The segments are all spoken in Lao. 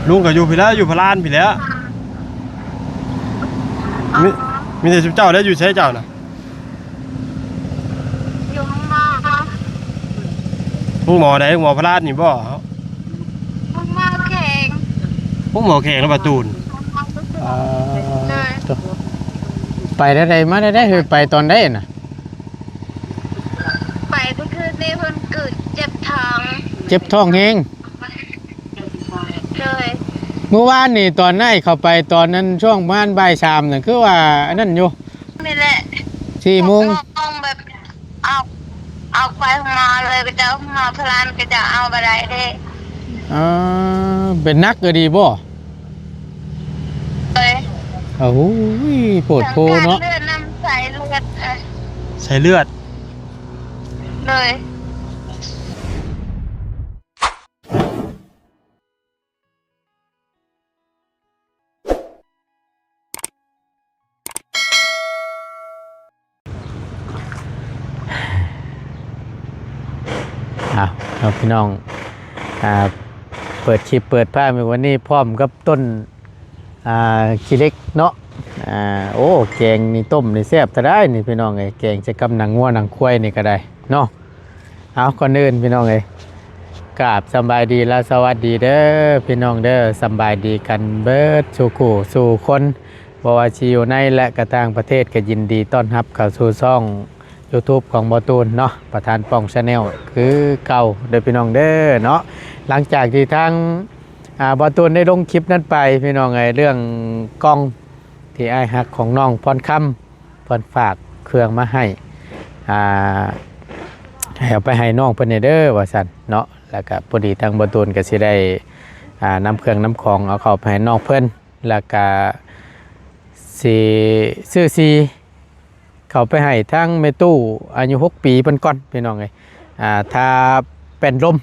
ລຸງກໍຢູ່ພີ້ແຫຼະ ຢູ່ພະລານພີ້ແຫຼະ. ມີ ມີແຕ່ຊຸມເຈົ້າແຫຼະ ຢູ່ໃສເຈົ້ານະ? ຢູ່ໂຮງໝໍ. ໂຮງໝໍໃດ? ໂຮງໝໍພະລານນີ້ບໍ່? ໂຮງໝໍແຂວງ. ໂຮງໝໍແຂວງລະບາຕູນ. ອ່າ ໂດຍ ໂຕ ໄປແນວໃດມາແນວໃດ? ເຮີ ໄປຕອນໃດນະ? ໄປເມື່ອຄືນນີ້ ເພິ່ນເກີດເຈັບທ້ອງ. ເຈັບທ້ອງແຮງ? ໂດຍ. ມື້ວານນີ້ຕອນໄອ້ເຂົ້າໄປ ຕອນນັ້ນຊ່ວງປະມານບ່າຍສາມນະ ຄືວ່າອັນນັ້ນຢູ່ ນີ້ແຫຼະ ສີ່ໂມງ ຫົກໂມງ ແບບ ອອກ ອອກໄປໂຮງໝໍເລີຍ ເຂົາເຈົ້າ ໂຮງໝໍພະລານ ເຂົາເຈົ້າເອົາບໍ່ໄດ້ເດ້. ອ່າ ເປັນໜັກອີ່ຫຼີບໍ່? ໂດຍ. ໂອ້ຍ ໂພດໂພເນາະ ສາຍເລືອດນຳ ສາຍເລືອດ ເອີ ສາຍເລືອດ. ໂດຍ. ເອົາ ເອົາ ພີ່ນ້ອງ ອ່າ ເປີດຄລິບເປີດພາບໃນວັນນີ້ ພ້ອມກັບຕົ້ນ ອ່າ ຂີ້ເຫຼັກເນາະ. ອ່າ ໂອ້ ແກງນີ້ ຕົ້ມນີ້ແຊບຕາດາຍນີ້ ພີ່ນ້ອງເອີຍ ແກງໃສ່ກັບໜັງງົວໜັງຄວາຍນີ້ກໍໄດ້ເນາະ. ເອົາ ກ່ອນອື່ນພີ່ນ້ອງເອີຍ ກາບສະບາຍດີ ແລະ ສະຫວັດດີເດີພີ່ນ້ອງເດີ ສະບາຍດີກັນເບິດສູ່ຄູ່ສູ່ຄົນ ບໍ່ວ່າຊິຢູ່ໃນ ແລະ ກະຕ່າງປະເທດ ກະຍິນດີຕ້ອນຮັບເຂົ້າສູ່ຊ່ອງຢູທູບຂອງບໍ່ຕູນເນາະ ປະທານປ່ອງແຊນແນວຄືເກົ່າເດີພີ່ນ້ອງເດີເນາະ. ຫຼັງຈາກທີ່ທາງ ອ່າ ບໍ່ຕູນໄດ້ລົງຄລິບນັ້ນໄປພີ່ນ້ອງເອີຍ ເລື່ອງກ່ອງທີ່ອ້າຍຮັກຂອງນ້ອງພອນຄຳ ເພິ່ນຝາກເຄື່ອງມາໃຫ້ ອ່າ ໃຫ້ເອົາໄປໃຫ້ນ້ອງເພິ່ນແດ່ເດີວ່າຊັ້ນເນາະ. ແລ້ວກະພໍດີທາງບໍ່ຕູນກະຊິໄດ້ ອ່າ ນຳເຄື່ອງນຳຂອງເອົາເຂົ້າໄປໃຫ້ນ້ອງເພິ່ນ ແລ້ວກະຊິຊື້ສີເຂົ້າໄປໃຫ້ທາງແມ່ຕູ້ອາຍຸຫົກປີເພິ່ນກ່ອນພີ່ນ້ອງເອີຍ. ອ່າ ຖ້າແປ້ນລົມ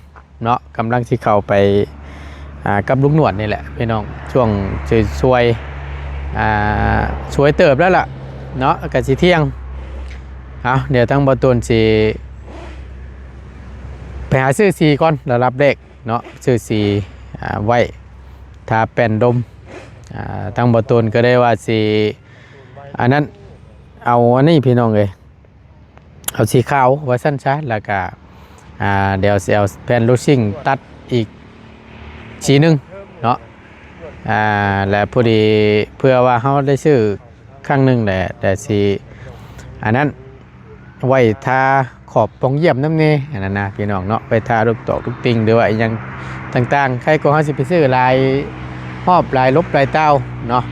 ເນາະ ກຳລັງຊິເຂົ້າໄປ ອ່າ ກັບລຸງໜວດນີ້ແຫຼະພີ່ນ້ອງ ຊ່ວງສວຍ ອ່າ ສວຍເຕີບແລ້ວລະເນາະ ກະຊິທ່ຽງ. ເອົາ ດຽວທາງບໍ່ຕູນຊິໄປຫາຊື້ສີກ່ອນລະດັບແລກເນາະ ຊື້ສີ ອ່າ ໄວ້ທາແປ້ນລົມ. ອ່າ ທາງບໍ່ຕູນກໍໄດ້ວ່າຊິ ອັນນັ້ນ ເອົາອັນນີ້ພີ່ນ້ອງເອີຍ ເອົາສີຂາວວ່າຊັ້ນຊະ ແລ້ວກະ ອ່າ ດຽວຊິເອົາແຜ່ນລູຊິງຕັດອີກສີໜຶ່ງເນາະ. ອ່າ ແລະ ພໍດີເພື່ອວ່າເຮົາໄດ້ຊື້ຄັ້ງໜຶ່ງແຫຼະ ແຕ່ຊິ ອັນນັ້ນ ໄວ້ທາຂອບປ່ອງຢ້ຽມນຳແດ່ ອັນນັ້ນນະພີ່ນ້ອງເນາະ ໄວ້ທາລູກຕອກລູກຕິ່ງ ຫຼືວ່າອີ່ຫຍັງຕ່າງໆ ໄຄກວ່າເຮົາຊິໄປຊື້ຫຼາຍຮອບຫຼາຍຫຼົບຫຼາຍຕ່າວເນາະ.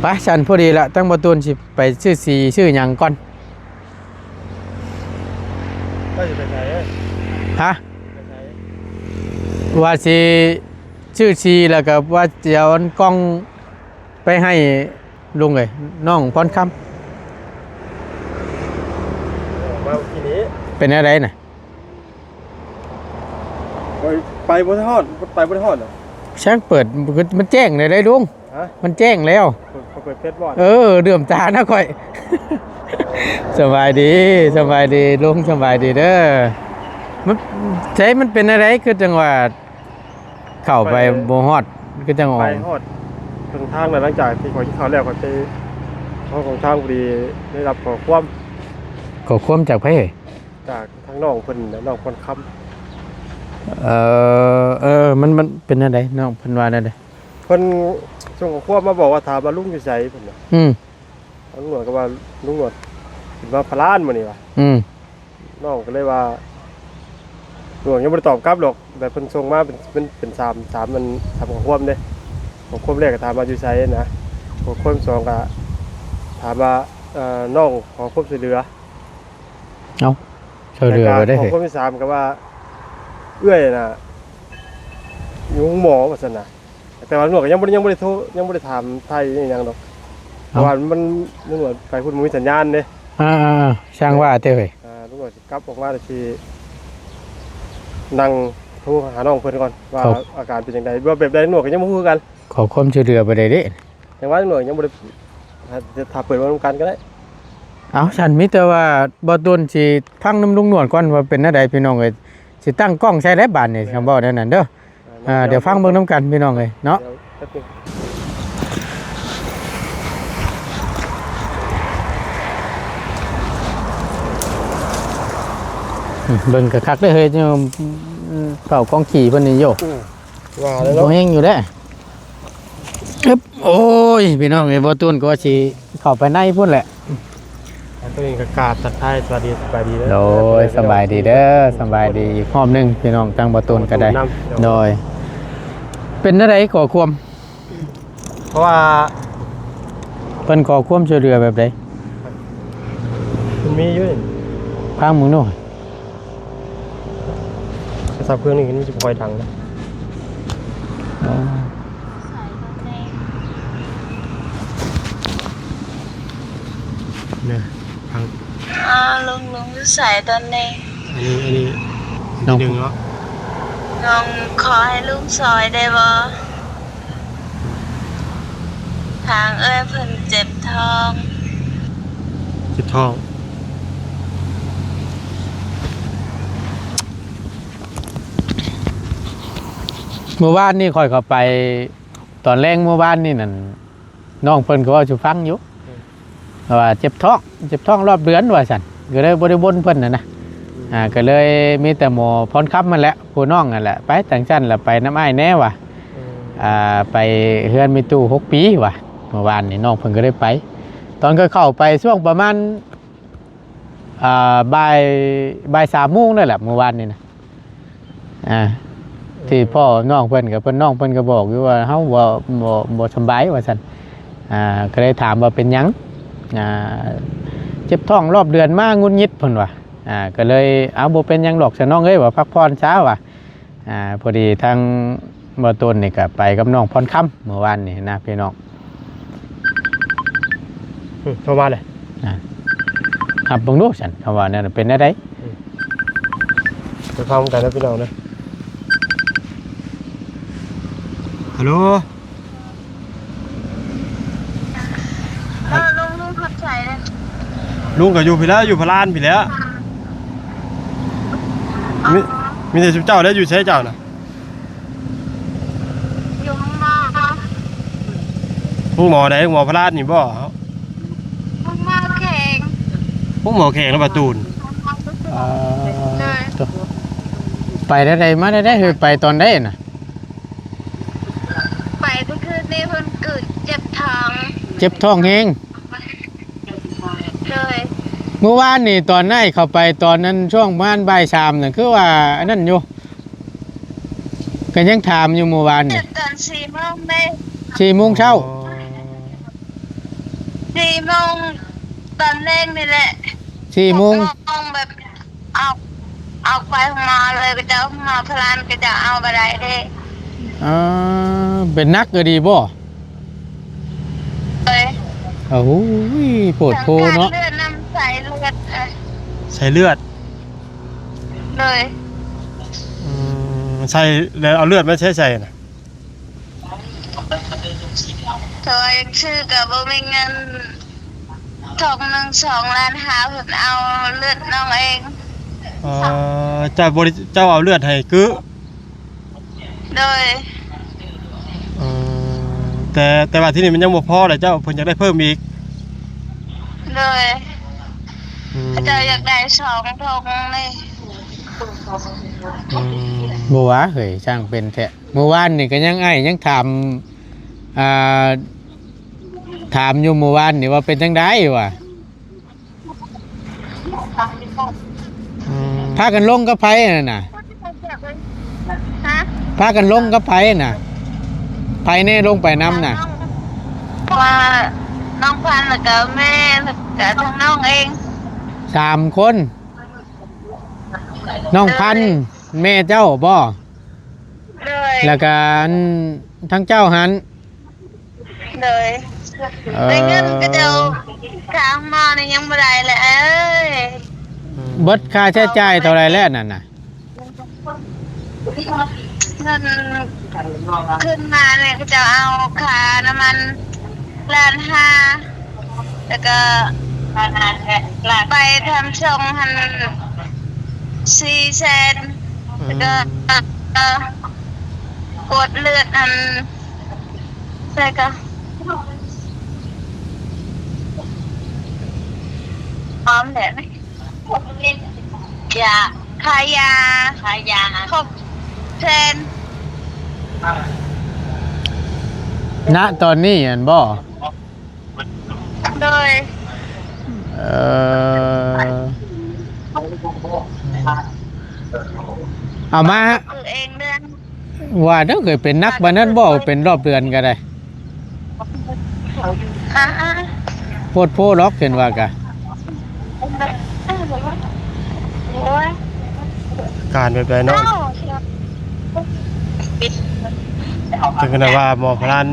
ໄປ ຊັ້ນພໍດີລະ ທາງບໍ່ຕູນຊິໄປຊື້ສີຊື້ຫຍັງກ່ອນ. ເຈົ້າຊິໄປໃສ? ຮະ? ຊິໄປໃສ? ວ່າຊິຊື້ສີ ແລ້ວກໍວ່າຊິເອົາອັນກ່ອງໄປໃຫ້ລຸງເອີຍ ນ້ອງພອນຄຳ. ມາເມື່ອກີ້ນີ້ ເປັນແນວໃດນະ? ໄປ ໄປບໍ່ໄດ້ຮອດ ໄປບໍ່ໄດ້ຮອດດອກ. ຊ່າງເປີດ ມັນແຈ້ງແລ້ວເດ້ລຸງ. ຮະ? ມັນແຈ້ງແລ້ວ. ເປີດ ເປີດເຟສບໍ່? ເອີ ເຫຼື້ອມຕານະຂ້ອຍ. ສະບາຍດີ ສະບາຍດີລຸງ ສະບາຍດີເດີ. ມັນ ໃສ ມັນເປັນແນວໃດ ຄືຈັ່ງວ່າເຂົ້າໄປ ໄປ ບໍ່ຮອດ ຄືຈັ່ງອອກ ໄປຮອດເຄິ່ງທາງແລ້ວ. ຫຼັງຈາກທີ່ຂ້ອຍກິນເຂົ້າແລ້ວ ຂ້ອຍໄປຮອດເຄິ່ງທາງ ພໍດີໄດ້ຮັບຂໍ້ຄວາມ. ຂໍ້ຄວາມຈາກໃຜ? ຈາກທາງນ້ອງເພິ່ນແຫຼະ ນ້ອງພອນຄຳ. ເອີ ເອີ ມັນ ມັນເປັນແນວໃດ? ນ້ອງເພິ່ນວ່າແນວໃດ? ເພິ່ນສົ່ງຂໍ້ຄວາມມາບອກວ່າ ຖາມວ່າລຸງຢູ່ໃສ ເພິ່ນວ່າ. ອືມ. ລຸງໜວດກໍວ່າ ລຸງໜວດຂຶ້ນມາພະລານມື້ນີ້ວ່າ. ອືມ. ນ້ອງກໍເລີຍວ່າ ຫຼວງຍັງບໍ່ໄດ້ຕອບກັບດອກ ແບບເພິ່ນສົ່ງມາເປັນ ເປັນ ເປັນສາມ ສາມ ອັນ ສາມຂໍ້ຄວາມເດ້. ຂໍ້ຄວາມແລກກໍຖາມວ່າຢູ່ໃສນະ, ຂໍ້ຄວາມສອງກໍຖາມວ່າ ເອີ ນ້ອງຂໍຄວາມຊ່ວຍເຫຼືອ. ເອົ້າ ຊ່ວຍເຫຼືອໄປໄດ້ ແລ້ວກໍຂໍ້ຄວາມທີສາມກໍວ່າ ເອື້ອຍນະຢູ່ໂຮງໝໍວ່າຊັ້ນນະ. ແຕ່ວ່າຕຳຫຼວດກໍຍັງບໍ່ໄດ້ ຍັງບໍ່ໄດ້ໂທ ຍັງບໍ່ໄດ້ຖາມໄຖ່ອີ່ຫຍັງດອກ ເອົ້າ ເພາະວ່າມັນ ຕຳຫຼວດໄປພຸ້ນບໍ່ມີສັນຍານເດ້. ອ່າໆໆ ຊ່າງວ່າເຕີເຮີ້ຍ. ອ່າ ຕຳຫຼວດຊິກັບອອກມາແລ້ວຊິນັ່ງໂທຫານ້ອງເພິ່ນກ່ອນວ່າ ເຂົາ ອາການເປັນຈັ່ງໃດ ວ່າແບບໃດ ຕຳຫຼວດກໍຍັງບໍ່ຮູ້ຄືກັນ. ຂໍຄວາມຊ່ວຍເຫຼືອໄປໄດ້ເດ້ ແຕ່ວ່າຕຳຫຼວດຍັງບໍ່ໄດ້ ຖ້າເປີດເວົ້ານຳກັນກໍໄດ້. ເອົ້າ ຊັ້ນມີແຕ່ວ່າບໍ່ດົນຊິຟັງນຳລຸງໜວດກ່ອນວ່າເປັນແນວໃດ ພີ່ນ້ອງເອີຍ. ຊິຕັ້ງກ້ອງໃສ່ແລ້ວບາດນີ້ ແມ່ນ ຄຳເວົ້າແນວນັ້ນເດີ. ອ່າ ອ່າ ດຽວຟັງເບິ່ງນຳກັນພີ່ນ້ອງເອີຍເນາະ. ເບິ່ງຄັກໆເດີເຮີ້ຍ ເຝົ້າກອງຂີ້ເພິ່ນນີ້ໂຍ ອືມ ວ່າແລ້ວເນາະ ບໍ່ແຮງຢູ່ເດ້. ອຶບ ໂອ້ຍ ພີ່ນ້ອງເອີຍ ບໍ່ຕູນກໍວ່າຊິເຂົ້າໄປໃນພຸ້ນແຫຼະ. ຕົວເອງກໍກາບທັກທາຍສະບາຍດີ ສະບາຍດີເດີ ໂດຍ ສະບາຍດີເດີ ສະບາຍດີອີກຮອບໜຶ່ງພີ່ນ້ອງ ທາງບໍ່ຕູນກໍໄດ້ ບໍ່ຕູນນຳ ໂດຍ ເປັນແນວໃດ ຂໍຄວາມ ເພາະວ່າ ເພິ່ນຂໍຄວາມຊ່ວຍເຫຼືອແບບໃດ? ມັນມີຢູ່ ຟັງເບິ່ງດູ. ໂທລະສັບເຄື່ອງນີ້ມັນຈະບໍ່ຄ່ອຍດັງນະ. ເນາະ ຟັງ. ອ້າວ ລຸງ ລຸງຢູ່ໃສຕອນນີ້? ອັນນີ້ ອັນນີ້ ນ້ອງ ທີໜຶ່ງເນາະ ນ້ອງ ຂໍໃຫ້ລຸງຊ່ອຍໄດ້ບໍ່? ທາງເອື້ອຍເພິ່ນເຈັບທ້ອງ ເຈັບທ້ອງ. ມື້ວານນີ້ຂ້ອຍເຂົ້າໄປ ຕອນແລງມື້ວານນີ້ນັ້ນ ນ້ອງເພິ່ນກໍເວົ້າສູ່ຟັງຢູ່ ອືມ ວ່າເຈັບທ້ອງ ເຈັບທ້ອງຮອບເດືອນວ່າຊັ້ນ ກໍເລີຍບໍ່ໄດ້ວົນເພິ່ນຫັ້ນນະ. ອືມ ອ່າ ກໍເລີຍມີແຕ່ໝໍພອນຄຳຫັ້ນແຫຼະ ຜູ້ນ້ອງຫັ້ນແຫຼະ ໄປຈັ່ງຊັ້ນລະໄປນຳອ້າຍແດ່ວ່າ. ອືມ ອ່າ ໄປເຮືອນແມ່ຕູ້ຫົກປີວ່າ ເມື່ອວານນີ້ນ້ອງເພິ່ນກໍໄດ້ໄປ ຕອນຂ້ອຍເຂົ້າໄປຊ່ວງປະມານ ອ່າ ບ່າຍ ບ່າຍສາມໂມງນັ້ນແຫຼະ ເມື່ອວານນີ້ນະ. ອ່າ ທີ່ພໍ່ນ້ອງເພິ່ນກໍ ເພິ່ນ ນ້ອງເພິ່ນກໍບອກຢູ່ວ່າ ເຮົາບໍ່ ບໍ່ ບໍ່ສຳບາຍວ່າຊັ້ນ. ອ່າ ກໍເລີຍຖາມວ່າເປັນຫຍັງ? ອ່າ ເຈັບທ້ອງຮອບເດືອນມາ ຫງຸດຫງິດເພິ່ນວ່າ. ອ່າ ກໍເລີຍ ເອົາ ບໍ່ເປັນຫຍັງດອກຊະນ້ອງເອີຍ ວ່າ ພັກຜ່ອນຊະວ່າ. ອ່າ ພໍດີທາງ ບໍ່ຕົ້ນນີ້ກໍໄປກັບນ້ອງພອນຄຳເມື່ອວານນີ້ນະພີ່ນ້ອງ. ອືມ ໂທມາເລີຍ ອ່າ ຮັບເບິ່ງດູຊັ້ນ ຄຳວ່າແນວນັ້ນເປັນແນວໃດ? ອືມ ໄປຟັງກັນນະພີ່ນ້ອງເດີ. ຮັລໂຫຼ ເອີ ລຸງ ລຸງ ຂອບໃຈເດີ. ລຸງກໍຢູ່ພີ້ແຫຼະ ຢູ່ພະລານພີ້ແຫຼະ. ມີ ມີແຕ່ຊຸມເຈົ້າແຫຼະ ຢູ່ໃສເຈົ້ານະ? ຢູ່ໂຮງໝໍ. ໂຮງໝໍໃດ? ໂຮງໝໍພະລານນີ້ບໍ່? ໂຮງໝໍແຂວງ ໂຮງໝໍແຂວງນະ ປະຕູນ. ໂດຍ ໄປແນວໃດ ມາແນວໃດ ເຮີ້ຍ ໄປຕອນໃດນະ? ໄປເມື່ອຄືນນີ້ ເພິ່ນເກີດເຈັບທ້ອງ. ເຈັບທ້ອງແຮງ? ໂດຍ. ມື້ວານນີ້ຕອນໄອ້ເຂົ້າໄປຕອນນັ້ນ ຊ່ວງປະມານບ່າຍສາມນະ ຄືວ່າອັນນັ້ນຢູ່ ກໍຍັງຖາມຢູ່ມື້ວານນີ້ ຕອນສີ່ໂມງເດ້ ສີ່ໂມງເຊົ້າ. ອໍ ສີ່ໂມງຕອນແລງນີ້ແຫຼະ ສີ່ໂມງ ຫົກໂມງແບບ ອອກ ອອກໄປໂຮງໝໍເລີຍ ເຂົາເຈົ້າ ໂຮງໝໍພະລານ ເຂົາເຈົ້າເອົາບໍ່ໄດ້ເດ້. ເອີ ເປັນໜັກອີ່ຫຼີບໍ່? ໂດຍ. ໂອ້ຍ ໂພດໂພເນາະ ເລືອດນຳ ໃສ່ເລືອດ ເອີ ໃສ່ເລືອດ. ໂດຍ. ອືມ ໃສ່ແລ້ວເອົາເລືອດມາໃສ່ໃສ່ນະ? ໂດຍ ຊື້ກໍບໍ່ມີເງິນ ຖົງໜຶ່ງສອງລ້ານຫ້າ ເພິ່ນເອົາເລືອດນ້ອງເອງ. ເອີ ເຈົ້າບໍ່ໄດ້ ເຈົ້າເອົາເລືອດໃຫ້ກຶ? ໂດຍ. ເອີ ແຕ່ ແຕ່ວ່າທີ່ນີ້ມັນຍັງບໍ່ພໍແຫຼະ ເຈົ້າ ເພິ່ນຢາກໄດ້ເພີ່ມອີກ. ໂດຍ. ອືມ ເຂົາເຈົ້າຢາກໄດ້ສອງຖົງນີ້. ອືມ ບໍ່ວ່າເຮີ້ຍ ຊ່າງເປັນແທ້. ມື້ວານນີ້ກໍຍັງ ອ້າຍຍັງຖາມ ອ່າ ຖາມຢູ່ມື້ວານນີ້ວ່າເປັນຈັ່ງໃດວ່າ ອືມ ພາກັນລົງກັບໃຜຫັ້ນນະ? ຮະ? ພາກັນລົງກັບໃຜນະ? ໃຜແດ່ລົງໄປນຳນະ? ວ່ານ້ອງພັນ ແລ້ວກໍແມ່ ແລ້ວກໍທັງນ້ອງເອງ ສາມຄົນ. ນ້ອງພັນ ໂດຍ ແມ່ເຈົ້າບໍ່? ໂດຍ. ແລ້ວກໍອັນ ທາງເຈົ້າຫັ້ນ? ໂດຍ. ເອີ ໄດ້ເງິນເຂົາເຈົ້າ ຄ່າໂຮງໝໍນີ້ຍັງບໍ່ໄດ້ເລີຍ. ເບິດຄ່າໃຊ້ຈ່າຍເທົ່າໃດແລ້ວນັ້ນນະ? ເງິນຂຶ້ນມານີ້ ເຂົາເຈົ້າເອົາຄ່ານ້ຳມັນລ້ານຫ້າ ແລ້ວກໍໄປທຳຊົງຫັ້ນສີ່ແສນ ອືມ ແລ້ວກໍ ກວດເລືອດອັນ ໃສ່ກະ ພ້ອມແລ້ວນະ ຢາ ຄ່າຢາ ຄ່າຢາ ຫົກແສນ ນະຕອນນີ້ຫັ້ນບໍ? ໂດຍ ເອີ ເອົາມາ ຄືເອງເດືອນ ວ່າເດີ ເຄີຍເປັນໜັກປານນັ້ນບໍ່? ເປັນຮອບເດືອນກໍໄດ້ ອ່າ ໂພດໂພດອກ ເຫັນວ່າກະ ໂອ້ຍ ການແບບໃດເນາະ? ເຈົ້າ ເຖິງຂະໜາດວ່າໝໍພະລານ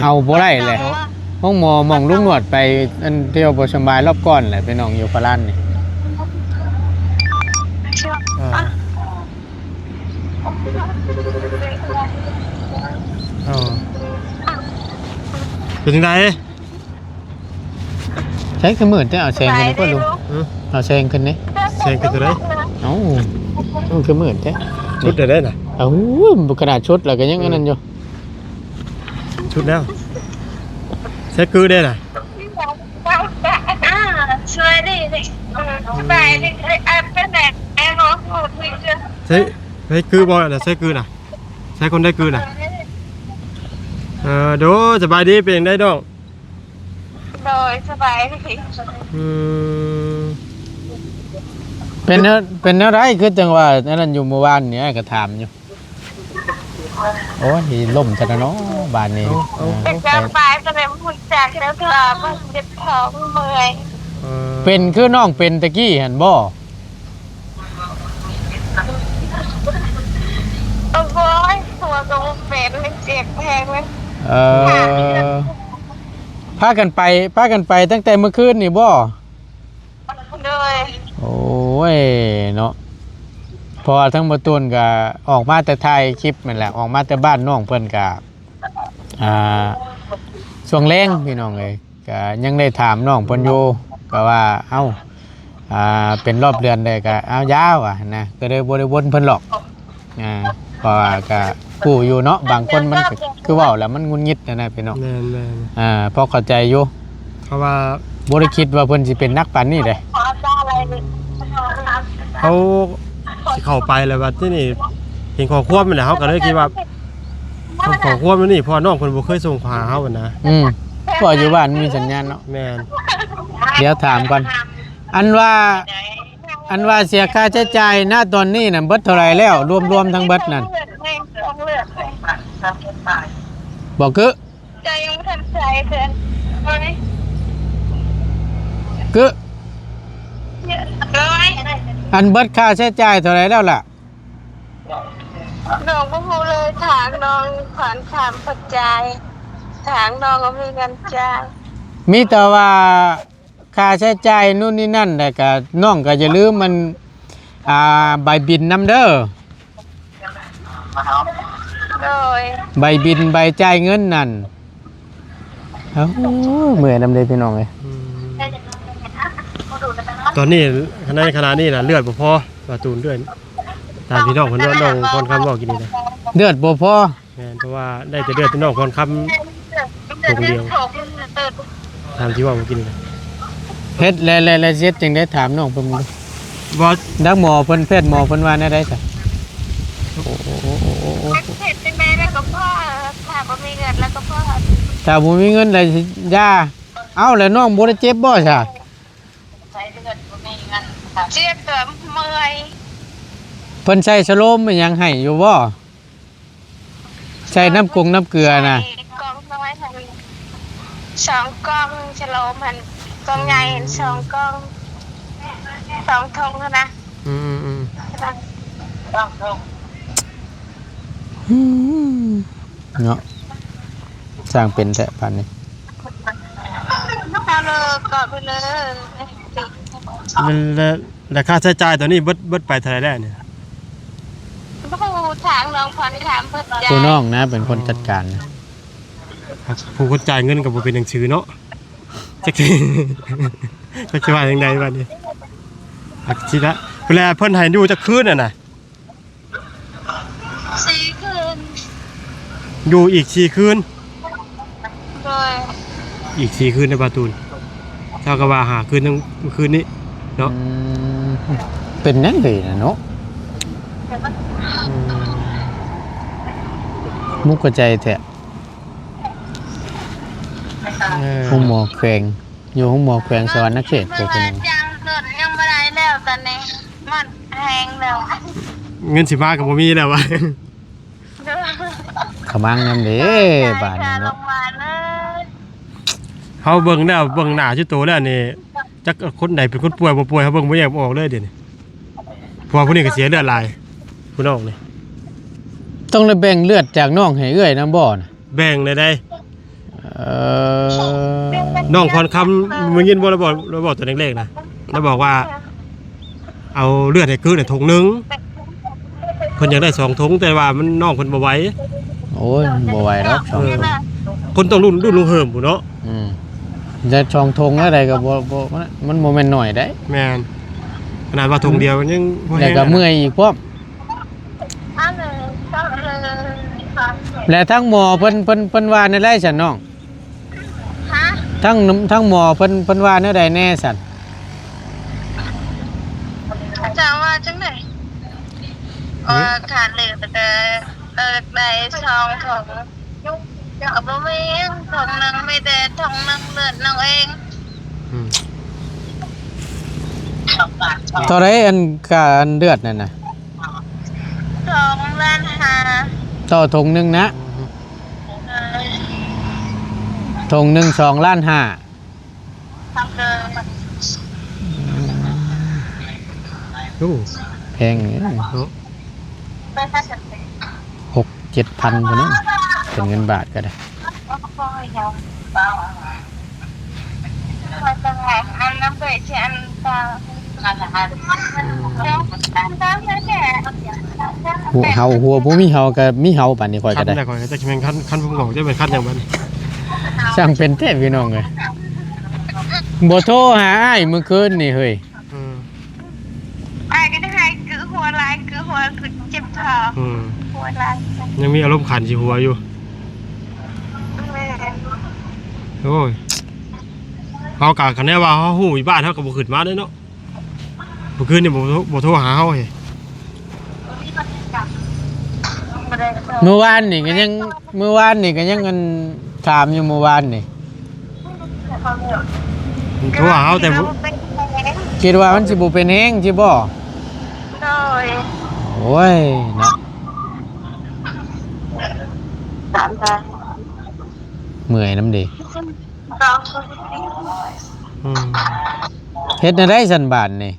ເອົາບໍ່ໄດ້ແຫຼະ. ໂຮງໝໍໝ່ອງລຸງໜວດໄປ ອັນ ທ່ຽວບໍ່ສະບາຍລອບກ່ອນແຫຼະ ພີ່ນ້ອງ ຢູ່ພະລານນີ້. ອ່າ ເປັນຈັ່ງໃດ? ໃຊ້ຄືມືດແທ້ ເອົາແສງຂຶ້ນກ່ອນລຸງ. ເອີ ເອົາແສງຂຶ້ນນີ້ ແສງຂຶ້ນຕົວໃດ? ເອົ້າ ຄືມືດແທ້ ຊຸດໄດ້ນະ. ເອົາ ຂະໜາດຊຸດແລ້ວກໍຍັງອັນນັ້ນຢູ່. ຊຸດແລ້ວ ໃສ່ກືໄດ້ນະ. ອ່າ ຊ່ວຍດີ ສະບາຍດີ ເອີ ເປັນແບບ ໃສ່ ໃສ່ກືບໍ່ນະ? ໃສ່ກືນະ ໃສ່ຄົນໄດ້ກືນະ. ເອີ ໂດ ສະບາຍດີ ເປັນຈັ່ງໃດນ້ອງ? ໂດຍ ສະບາຍດີ. ອືມ ເປັນແນວ ເປັນແນວໃດ ຄືຈັ່ງວ່າອັນນັ້ນຢູ່ມື້ວານນີ້ ອ້າຍກໍຖາມຢູ່. ໂອ້ຍ ລົ້ມຊະແລ້ວເນາະບາດນີ້. ເອີ ເປັນຈັ່ງໃດ ໄປ ກໍໄດ້ຮູ້ຈັກແລ້ວ ເທື່ອມັນເຈັບທ້ອງເມື່ອຍ. ເອີ ເປັນຄືນ້ອງເປັນຕະກີ້ຫັ້ນບໍ່? ໂອ້ຍ ຜົວກໍບໍ່ເປັນ ມັນເຈັບແຮງເລີຍ. ເອີ ພາກັນໄປ ພາກັນໄປຕັ້ງແຕ່ມື້ຄືນນີ້ບໍ່? ໂດຍ ໂອ້ຍ ເນາະ ເພາະວ່າທັງບໍ່ຕູນກະອອກມາແຕ່ຖ່າຍຄລິບນັ້ນແຫຼະ ອອກມາແຕ່ບ້ານນ້ອງເພິ່ນກະ ອ່າ ຊ່ວງແລງພີ່ນ້ອງເອີຍ ກະຍັງໄດ້ຖາມນ້ອງເພິ່ນຢູ່ ກະວ່າ ເອົ້າ ອ່າ ເປັນຮອບເດືອນໃດກະ ເອົາຢາວ່າຫັ້ນນະ ກະເລີຍບໍ່ໄດ້ວົນເພິ່ນຫຼອກ. ອ່າ ເພາະວ່າກໍຮູ້ຢູ່ເນາະ ບາງຄົນມັນກໍຄືເວົ້າແລ້ວມັນຫງຸດຫງິດຫັ້ນນະພີ່ນ້ອງ. ແມ່ນໆ ອ່າ ພໍເຂົ້າໃຈຢູ່ ເພາະວ່າບໍ່ໄດ້ຄິດວ່າເພິ່ນຊິເປັນໜັກປານນີ້ເດ້. ເຮົາຊິເຂົ້າໄປແລ້ວບັດທີນີ້ເຫັນຂໍ້ຄວາມນີ້ແຫຼະ ເຮົາກໍເລີຍຄິດວ່າສົ່ງຂໍ້ຄວາມນີ້ ເພາະວ່ານ້ອງເພິ່ນບໍ່ເຄີຍສົ່ງຫາເຮົາຫັ້ນນະ. ອືມ ເພາະຢູ່ບ້ານມີສັນຍານເນາະ. ແມ່ນ ດຽວຖາມກ່ອນ ອັນວ່າ ອັນວ່າເສຍຄ່າໃຊ້ຈ່າຍນະຕອນນີ້ນະ ເບິດເທົ່າໃດແລ້ວ? ລວມໆທັງເບິດນັ້ນ ບໍ່ ກຶ ເຈົ້າຍັງບໍ່ທັນໃຊ້ເທື່ອ ກຶ ອັນເບິດຄ່າໃຊ້ຈ່າຍເທົ່າໃດແລ້ວລະ? ນ້ອງບໍ່ຮູ້ເລີຍ ທາງນ້ອງຜ່ອນຂ້າມເພິ່ນຈ່າຍ ທາງນ້ອງບໍ່ມີເງິນຈ່າຍ ມີແຕ່ວ່າ ຄ່າໃຊ້ຈ່າຍນູ້ນນີ້ນັ້ນ ແລ້ວກະນ້ອງກະຢ່າລືມອັນ ອ່າ ໃບບິນນຳເດີ ໂດຍ ໃບບິນໃບຈ່າຍເງິນນັ້ນ. ເອົ້າ ເມື່ອຍນຳເດ້ພີ່ນ້ອງເອີຍ. ອືມ ຕອນນີ້ ໃນຂະນະນີ້ນະ ເລືອດບໍ່ພໍ ວ່າຕູນເລືອດ ຕາມທີ່ນ້ອງເພິ່ນເວົ້າ ນ້ອງພອນຄຳເວົ້າກີ້ນີ້ນະ ເລືອດບໍ່ພໍ. ແມ່ນ ເພາະວ່າໄດ້ແຕ່ເລືອດພີ່ນ້ອງພອນຄຳຖົງດຽວ ຕາມທີ່ເວົ້າເມື່ອກີ້ນີ້ນະ. ເຮັດແລ້ວ ແລ້ວ ແລ້ວຊິເຮັດຈັ່ງໃດ? ຖາມນ້ອງເພິ່ນເບິ່ງດູ. ບໍ່ ນັກໝໍເພິ່ນ ແພດໝໍເພິ່ນວ່າແນວໃດຊະ? ໂອ້ ເຮັດຈັ່ງໃດແລ້ວກໍພໍ ຖ້າບໍ່ມີເງິນແລ້ວກໍພໍ ຖ້າບໍ່ມີເງິນແລ້ວຊິຢ່າ. ເອົ້າ ແລ້ວນ້ອງບໍ່ໄດ້ເຈັບບໍ່ຊະ? ເຈັບແຕ່ເມື່ອຍ. ເພິ່ນໃສ່ສະໂລມອີ່ຫຍັງໃຫ້ຢູ່ບໍ່? ໃສ່ນ້ຳກົງນ້ຳເກືອນະ ໃສ່ກ່ອງນ້ອຍຫັ້ນ ສອງກ່ອງ ສະໂລມຫັ້ນ ກ່ອງໃຫຍ່ຫັ້ນ ສອງກ່ອງ ສອງຖົງຫັ້ນນະ. ອືມ ສອງຖົງ ອືມ ເນາະ ຊ່າງເປັນແທ້ປານນີ້. ເອົາເລີຍ ກອດໄປເລີຍ. ແລ້ວ ແລ້ວ ແລ້ວຄ່າໃຊ້ຈ່າຍຕອນນີ້ເບິດ ເບິດໄປເທົ່າໃດແລ້ວນີ້? ບໍ່ຮູ້ ທາງນ້ອງພອນຄຳເພິ່ນຈ່າຍ ຜູ້ນ້ອງນະເປັນຄົນຈັດການ. ຜູ້ຄົນຈ່າຍເງິນກໍບໍ່ເປັນໜັງສືເນາະ ຈັກ ຈັກຊິວ່າຈັ່ງໃດບັດນີ້. ຈັກຊິລະ ເວລາເພິ່ນໃຫ້ຢູ່ຈັກຄືນຫັ້ນນະ? ສີ່ຄືນ. ຢູ່ອີກສີ່ຄືນ. ໂດຍ ອີກສີ່ຄືນໃນປາຕູນ ເທົ່າກັບວ່າຫ້າຄືນ ມື້ຄືນນີ້ເນາະ. ອືມ ເປັນຫຍັງເດນະເນາະ? ອືມ ມຸກກະໃຈແທ້. ເອີ ໂຮງໝໍແຂວງ ຢູ່ໂຮງໝໍແຂວງສະຫວັນນະເຂດ ພວກເພິ່ນ ຈ້າງລົດຍັງບໍ່ໄດ້ແລ້ວ ຕອນນີ້ມັນແຮງແລ້ວ ເງິນຊິມາກໍບໍ່ມີແລ້ວວ່າ. ຂະມັງນຳເດ້ ບາດນີ້ເນາະ. ເຮົາເບິ່ງແລ້ວ ເບິ່ງໜ້າຈຸໂຕແລ້ວນີ້ ຈັກຄົນໃດເປັນຄົນປ່ວຍບໍ່ປ່ວຍ ເຮົາເບິ່ງບໍ່ແຍກບໍ່ອອກເລີຍດຽວນີ້ ເພາະວ່າຜູ້ນີ້ກໍເສຍເລືອດຫຼາຍ ຜູ້ນ້ອງນີ້. ຕ້ອງໄດ້ແບ່ງເລືອດຈາກນ້ອງໃຫ້ເອື້ອຍນຳບໍ່ນະ? ແບ່ງໄດ້ໃດ. ເອີ ນ້ອງພອນຄຳ ໄດ້ຍິນບໍ່ ລາວບອກ ລາວບອກຕອນແລກໆນະ ລາວບອກວ່າ ເອົາເລືອດໃຫ້ຄືນຖົງໜຶ່ງ ເພິ່ນຢາກໄດ້ສອງຖົງ ແຕ່ວ່າມັນ ນ້ອງເພິ່ນບໍ່ໄຫວ. ໂອ້ຍ ບໍ່ໄຫວດອກສອງຖົງ ເອີ ຄົນຕ້ອງລຸ້ນ ລຸ້ນລຸງເຮີມພຸ້ນເນາະ. ອືມ ແຕ່ສອງຖົງແນວໃດກໍບໍ່ ບໍ່ ມັນ ມັນບໍ່ແມ່ນໜ້ອຍໃດ. ແມ່ນ ຂະໜາດວ່າຖົງດຽວມັນຍັງບໍ່ແຮງ ແລ້ວກໍເມື່ອຍອີກພ້ອມ. ແລະທາງໝໍເພິ່ນ ເພິ່ນ ເພິ່ນວ່າແນວໃດຊັ້ນນ້ອງ? ຮະ? ທາງ ທາງໝໍເພິ່ນ ເພິ່ນວ່າແນວໃດແດ່ຊັ້ນ? ເຈົ້າວ່າຈັ່ງໃດ? ວ່າຂາດເລືອດແຕ່ ເອີ ໄດ້ສອງຖົງ ກໍບໍ່ມີຖົງໜຶ່ງ ມີແຕ່ຖົງໜຶ່ງເລືອດນ້ອງເອງ. ອືມ ເທົ່າໃດອັນ ຄ່າອັນເລືອດນັ້ນນະ? ສອງລ້ານຫ້າ ຕໍ່ຖົງໜຶ່ງນະ? ເອີ ຖົງໜຶ່ງສອງລ້ານຫ້າ. ໂອ້ ແພງເດເນາະ ຫົກເຈັດພັນພຸ້ນເດ ເປັນເງິນບາດກໍໄດ້. ໂອ້ ເຮົາ ຫົວບໍ່ມີເຮົາກໍມີເຮົາ ປານນີ້ຂ້ອຍກໍໄດ້ ຄັນແລ້ວ ຂ້ອຍກໍຈັກຊິແມ່ນຄັນ ຄັນຜົມງອກ ຈັກແມ່ນຄັນຫຍັງບັດນີ້. ຊ່າງເປັນແທ້ພີ່ນ້ອງເອີຍ ບໍ່ໂທຫາອ້າຍມື້ຄືນນີ້ເຮີ້ຍ. ອືມ ອ້າຍກໍໄດ້ໃຫ້ ຄືຫົວຫຼາຍ ຄືຫົວ ຄືເຈັບທ້ອງ ອືມ ຫົວຫຼາຍ ຍັງມີອາລົມຂັນຊິຫົວຢູ່. ແມ່ນ ໂອ້ຍ ເຮົາກະ ຄັນແນວວ່າເຮົາຮູ້ຢູ່ບ້ານ ເຮົາກໍບໍ່ຂຶ້ນມາເດ້ເນາະ. ມື້ຄືນນີ້ບໍ່ ບໍ່ໂທຫາເຮົາເດ. ມື້ວານນີ້ກໍຍັງ ມື້ວານນີ້ກໍຍັງ ອັນ ຖາມຢູ່ມື້ວານນີ້ ໂທຫາເຮົາແຕ່ ຄິດວ່າມັນຊິບໍ່ເປັນແຮງ ຊິບໍ່? ໂດຍ ໂອ້ຍເນາະ ຖາມໄດ້ ເມື່ອຍນຳເດ. ອືມ ເຮັດແນວໃດຊັ້ນບາດນີ້?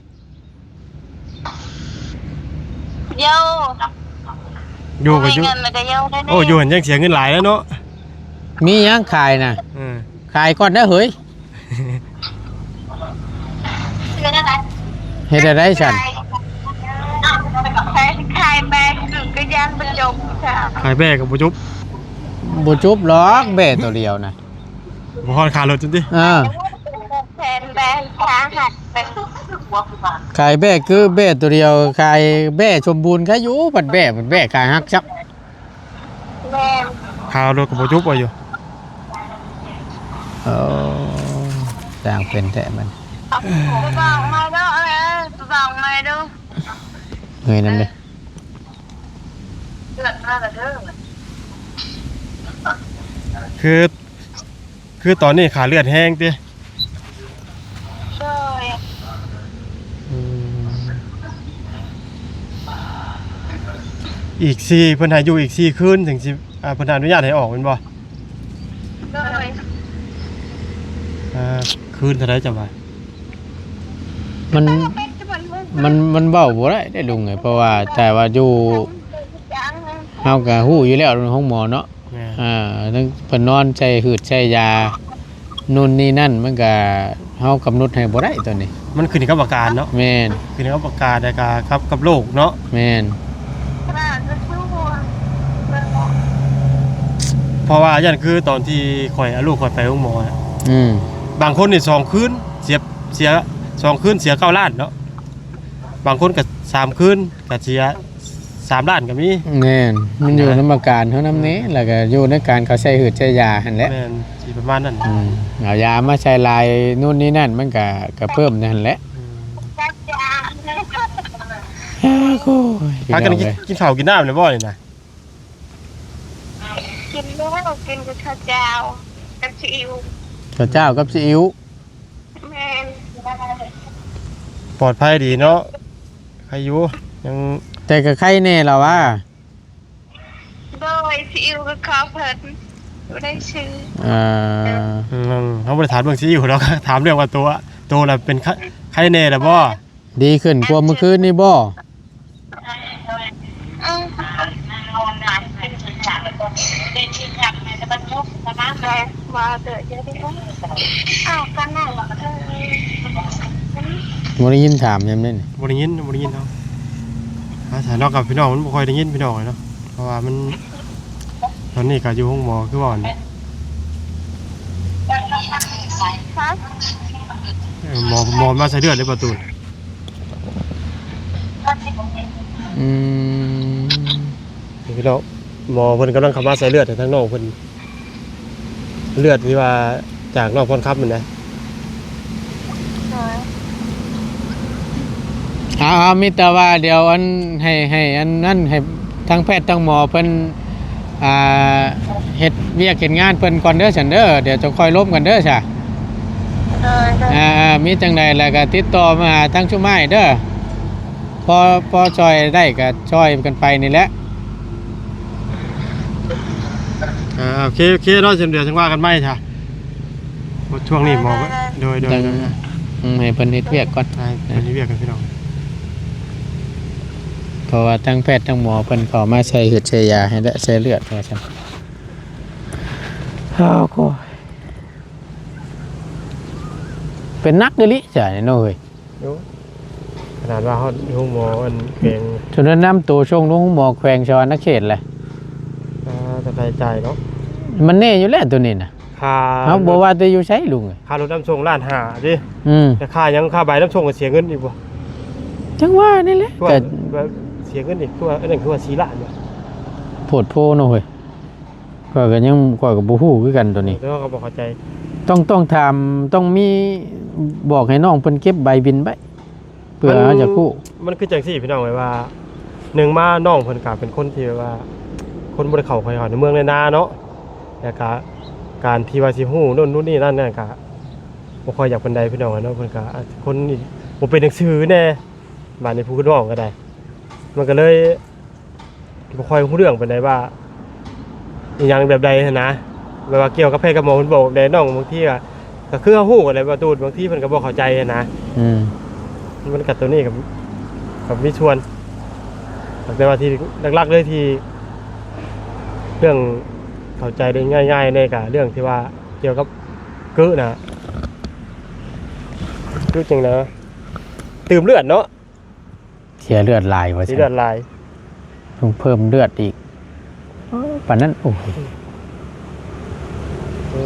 ເຍົາ ຢູ່ກໍຢູ່ ບໍ່ມີເງິນແລ້ວກໍເຍົາແນ່ໆ. ໂອ້ ຢູ່ຫັ້ນຍັງເສຍເງິນຫຼາຍແລ້ວເນາະ. ມີຫຍັງຂາຍນະ? ເອີ ຂາຍກ່ອນເດີເຮີ້ຍ. ເຮັດແນວໃດ? ເຮັດແນວໃດຊັ້ນ? ຂາຍ ຂາຍແບ້ກໍ ກໍຢ້ານບໍ່ຈົບ ຂາຍແບ້ກໍບໍ່ຈົບ ບໍ່ຈົບດອກ ແບ້ໂຕດຽວນະ. ບໍ່ຮອດຄ່າລົດຈັ່ງຕິ? ເອີ ແຜ່ນແບ້ຂາຫັກ ຂາຍແບ້ຄືແບ້ໂຕດຽວ ຂາຍແບ້ສົມບູນຂາຍຢູ່ ພັດແບ້ ພັດແບ້ຂາຫັກຊ້ຳ. ແມ່ນ ຄ່າລົດກໍບໍ່ຈົບວ່າຢູ່. ເອີ ຊ່າງເປັນແທ້ມັນ ໄປບອກໃໝ່ເດີ ເອີ ໄປບອກໃໝ່ເດີ ເມື່ອຍນຳເດ້. ເດືອດມາແລ້ວເດີ ຄື ຄືຕອນນີ້ຂາດເລືອດແຮງຕິ? ໂດຍ ອືມ ອີກສີ່ ເພິ່ນໃຫ້ຢູ່ອີກສີ່ຄືນ ເຖິງຊິ ອ່າ ເພິ່ນອະນຸຍາດໃຫ້ອອກແມ່ນບໍ່? ໂດຍ ອ່າ ຄືນເທົ່າໃດເຈົ້າວ່າ? ມັນ ມັນ ມັນເວົ້າບໍ່ໄດ້ເດ້ລຸງເອີຍ ເພາະວ່າ ແຕ່ວ່າຢູ່ ເຮົາກໍຮູ້ຢູ່ແລ້ວໂຮງໝໍເນາະ. ແມ່ນ ອ່າ ທັງເພິ່ນນອນໃສ່ຫືດໃສ່ຢາ ນູ່ນນີ້ນັ້ນ ມັນກະ ເຮົາກຳນົດໃຫ້ບໍ່ໄດ້ໂຕນີ້ ມັນຂຶ້ນຢູ່ກັບອາການເນາະ. ແມ່ນ ຂຶ້ນຢູ່ກັບອາການ ແລ້ວກະກັບ ກັບໂລກເນາະ. ແມ່ນ ເພາະວ່າຢ້ານຄືຕອນທີ່ຂ້ອຍເອົາລູກຂ້ອຍໄປໂຮງໝໍນະ ອືມ ບາງຄົນນີ້ສອງຄືນເສຍ ເສຍ ສອງຄືນເສຍເກົ້າລ້ານເນາະ ບາງຄົນກໍສາມຄືນກໍເສຍ ສາມລ້ານກໍມີ. ແມ່ນ ມັນຢູ່ນຳອາການເຮົານຳເດ ອືມ ແລ້ວກໍຢູ່ໃນການເຂົາໃສ່ຫືດໃສ່ຢາຫັ້ນແຫຼະ. ແມ່ນ ຊິປະມານນັ້ນ. ອືມ ເອົາຢາມາໃສ່ຫຼາຍໂນ່ນນີ້ນັ້ນ ມັນກໍ ກໍເພີ່ມນັ້ນແຫຼະ. ອືມ ໂອ້ຍ ພາກັນກິນ ກິນເຂົ້າກິນນ້ຳແລ້ວບໍ່ນີ້ນະ? ກິນແລ້ວ ກິນກັບເຂົ້າເຈົ້າກັບຊີອິ້ວ. ເຂົ້າເຈົ້າກັບຊີອິ້ວ. ແມ່ນ ປອດໄພດີເນາະ ໃຄຢູ່ ຍັງ ແຕ່ກໍໄຄແດ່ລະວ່າ. ໂດຍ ຊີອິ້ວກໍຂໍເພິ່ນ ບໍ່ໄດ້ຊື້. ເອີ ອືມ ເຮົາບໍ່ໄດ້ຖາມເລື່ອງຊີອິ້ວດອກ ຖາມເລື່ອງວ່າໂຕ ໂຕລະເປັນໄຄ ໄຄແດ່ລະບໍ່? ດີຂຶ້ນກວ່າມື້ຄືນນີ້ບໍ່? ບໍ່ໄດ້ຍິນຖາມຍາມນີ້. ບໍ່ໄດ້ຍິນ ບໍ່ໄດ້ຍິນເນາະ. ອາ ສາເນາະ ກັບພີ່ນ້ອງມັນບໍ່ຄ່ອຍໄດ້ຍິນ ພີ່ນ້ອງເອີຍເນາະ ເພາະວ່າມັນ ຕອນນີ້ກໍຢູ່ໂຮງໝໍຄືວ່າຫັ້ນແຫຼະ. ເອີ ໝໍ ໝໍມາໃສ່ເລືອດເດ້ປະຕູນ. ອືມ ນີ້ພີ່ນ້ອງ ໝໍເພິ່ນກຳລັງເຂົ້າມາໃສ່ເລືອດໃຫ້ທາງນ້ອງເພິ່ນ ເລືອດທີ່ວ່າຈາກນ້ອງພອນຄຳນັ້ນນະ. ໂດຍ ເອົາໆ ມີແຕ່ວ່າດຽວອັນ ໃຫ້ ໃຫ້ອັນນັ້ນ ໃຫ້ທາງແພດທາງໝໍເພິ່ນ ອ່າ ເຮັດວຽກເຮັດງານເພິ່ນກ່ອນເດີຊັ້ນເດີ ດຽວຈະຄ່ອຍລົມກັນເດີຊະ. ໂດຍ ໂດຍ ອ່າ ມີຈັ່ງໃດແລ້ວກໍຕິດຕໍ່ມາຫາທາງຊຸມອ້າຍເດີ ພໍ ພໍຊ່ອຍໄດ້ກໍຊ່ອຍກັນໄປນີ້ແຫຼະ. ອ່າ ໂອເຄ ໂອເຄເນາະ ເຊັ່ນດຽວຈັ່ງວ່າກັນໃໝ່ຊະ ຊ່ວງນີ້ໝໍ ໂດຍ ໂດຍ ອືມ ໃຫ້ເພິ່ນເຮັດວຽກກ່ອນ ໃຫ້ເພິ່ນເຮັດວຽກກ່ອນ ພີ່ນ້ອງ ເພາະວ່າທັງແພດທັງໝໍເພິ່ນເຂົ້າມາໃສ່ເລືອດໃສ່ຢາໃຫ້ແຫຼະ ໃສ່ເລືອດວ່າຊັ້ນ. ໂອ້ໂຫ ເປັນໜັກອີ່ຫຼີຈ້າເນາະເຮີ້ຍ. ໂອ້ ຂະໜາດວ່າຮອດໂຮງໝໍອັນແຂວງ ຈົນນຳໂຕສົ່ງໂຮງໝໍແຂວງສະຫວັນນະເຂດແຫຼະ. ອ່າ ຕ້ອງໄດ້ຈ່າຍເນາະ ມັນແນ່ຢູ່ແລ້ວໂຕນີ້ນະ. ຄ່າ ເຮົາບໍ່ວ່າແຕ່ຢູ່ໃສລຸງ ຄ່າລົດນຳສົ່ງລ້ານຫ້າເດ້. ອືມ ແຕ່ຄ່າຫຍັງ ຄ່າໃບນຳສົ່ງກໍເສຍເງິນອີກບໍ່? ຈັ່ງວ່ານີ້ແຫຼະ ກໍເສຍເງິນອີກ ຄືວ່າ ອັນນັ້ນຄືວ່າສີ່ລ້ານ. ໂພດໂພເນາະເຮີ້ຍ. ຂ້ອຍກໍຍັງ ຂ້ອຍກໍບໍ່ຮູ້ຄືກັນໂຕນີ້ ເອີ ແຕ່ວ່າກໍບໍ່ເຂົ້າໃຈ ຕ້ອງ ຕ້ອງຖາມ ຕ້ອງມີ ບອກໃຫ້ນ້ອງເພິ່ນເກັບໃບບິນໄວ້ ເພື່ອເຮົາຈະຮູ້. ມັນຄືຈັ່ງຊີ້ພີ່ນ້ອງເອີຍ ວ່າໜຶ່ງມານ້ອງເພິ່ນກໍເປັນຄົນທີ່ແບບວ່າ ຄົນບໍ່ໄດ້ເຂົ້າ ເຂົ້າໃນເມືອງໃນນາເນາະ ແລ້ວກໍການທີ່ວ່າຊິຮູ້ໂນ່ນຮູ້ນີ້ນັ້ນນະ ກໍບໍ່ຄ່ອຍຢາກປານໃດພີ່ນ້ອງເອີຍເນາະ. ເພິ່ນກໍອາດຄົນນີ້ບໍ່ເປັນໜັງສືແດ່ ບາດນີ້ຜູ້ຄືນ້ອງກໍໄດ້ ມັນກໍເລີຍ ບໍ່ຄ່ອຍຮູ້ເລື່ອງປານໃດວ່າອີ່ຫຍັງແບບໃດຫັ້ນນະ ແບບວ່າກ່ຽວກັບແພດກັບໝໍເພິ່ນບອກແດ່ນ້ອງ ບາງທີກໍ ກໍຄືເຮົາຮູ້ຫັ້ນແຫຼະ ວ່າຕູດ ບາງທີເພິ່ນກໍບໍ່ເຂົ້າໃຈຫັ້ນນະ. ອືມ ມັນກໍໂຕນີ້ກໍ ກໍມີສ່ວນ ແຕ່ວ່າທີ່ຫຼັກໆເລີຍທີ່ເລື່ອງເຂົ້າໃຈໄດ້ງ່າຍໆແດ່ກໍເລື່ອງທີ່ວ່າກ່ຽວກັບກຶນະ ຄືຈັ່ງໃດ ຕື່ມເລືອດເນາະ. ເສຍເລືອດຫຼາຍວ່າຊັ້ນ ເສຍເລືອດຫຼາຍ ຕ້ອງເພີ່ມເລືອດອີກ ເອີ ປານນັ້ນ. ໂອ້ຍ ເອີ